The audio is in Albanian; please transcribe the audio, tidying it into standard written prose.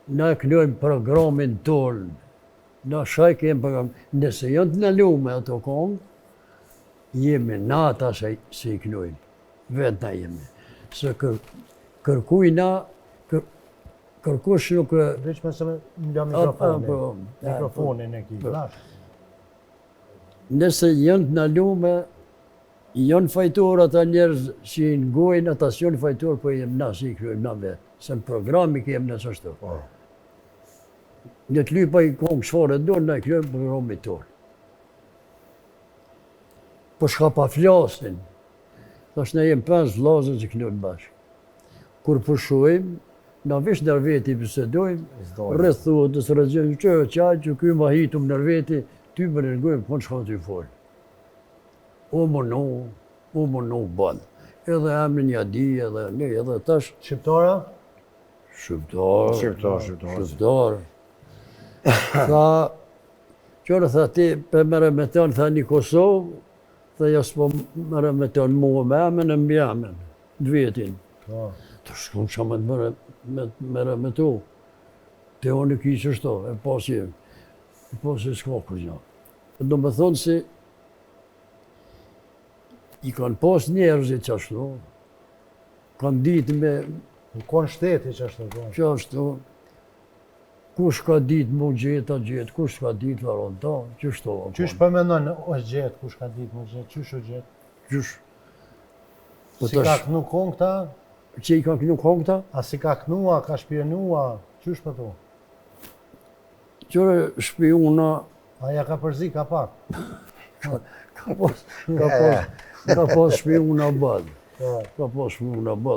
Na knojmë programin tonë, na shaj kem program, nëse janë të nalume ato kongë, jemi na ata se, se i knojmë, vetë na jemi. Se kër, kërkujna, kër, kërkush nuk... Veç me se me nga mikrofonin, po, mikrofonin e ki, po. Nëse janë të nalume, janë fajtor ata njerëz që i ngojnë, ata s'janë fajtor, po jem na si i knojmë na vetë. Se në program i kem në qashtu. Po. Në të lypa i kongë çfarë e do, na i knojmë programit tonë. Po shka pa flasin, Thash na jem pesë vllazën që knojmë bashkë. Kur pushojmë, na veç ndër veti bisedojmë, rreth thuhet nëse rrëgjojmë që qaj që ky ma hitum ndër veti, ty më rëngojmë kon çka ty fol. U munu, u munu boll. Edhe emrin ja di, edhe ne, edhe tash. Shqiptara? Shqiptar. Shqiptar, shqiptar. Shqiptar. Tha, qërë tha ti, pe meremeton, tha një Kosovë, Tha jo s'po meremeton mua me emën e mbiemën, të vetin. Po. Të shkon që me të meremetu. Te unë i ki qështu, e pasi, e pasi s'ka kurgjo. Do me thonë se i kanë pas njerëzit qashtu, kanë ditë me... U konë shteti qashtu, po. Qashtu, Kush ka ditë mu gjetë, a gjetë, kush s'ka ditë, varon ta, qështu. Qysh po mendon, është gjetë, kush ka ditë mu gjetë, qysh u gjetë? Qysh? Po si ka knu kongë këta? Që i ka knu kongë këta? A si ka knua, ka shpionua, qysh po thu? Qyre shpiuna... A ja ka përzi, ka pak? Ka, ka pas, ka pas, ka pas shpiuna boll. Po. Ka pas shpiuna boll.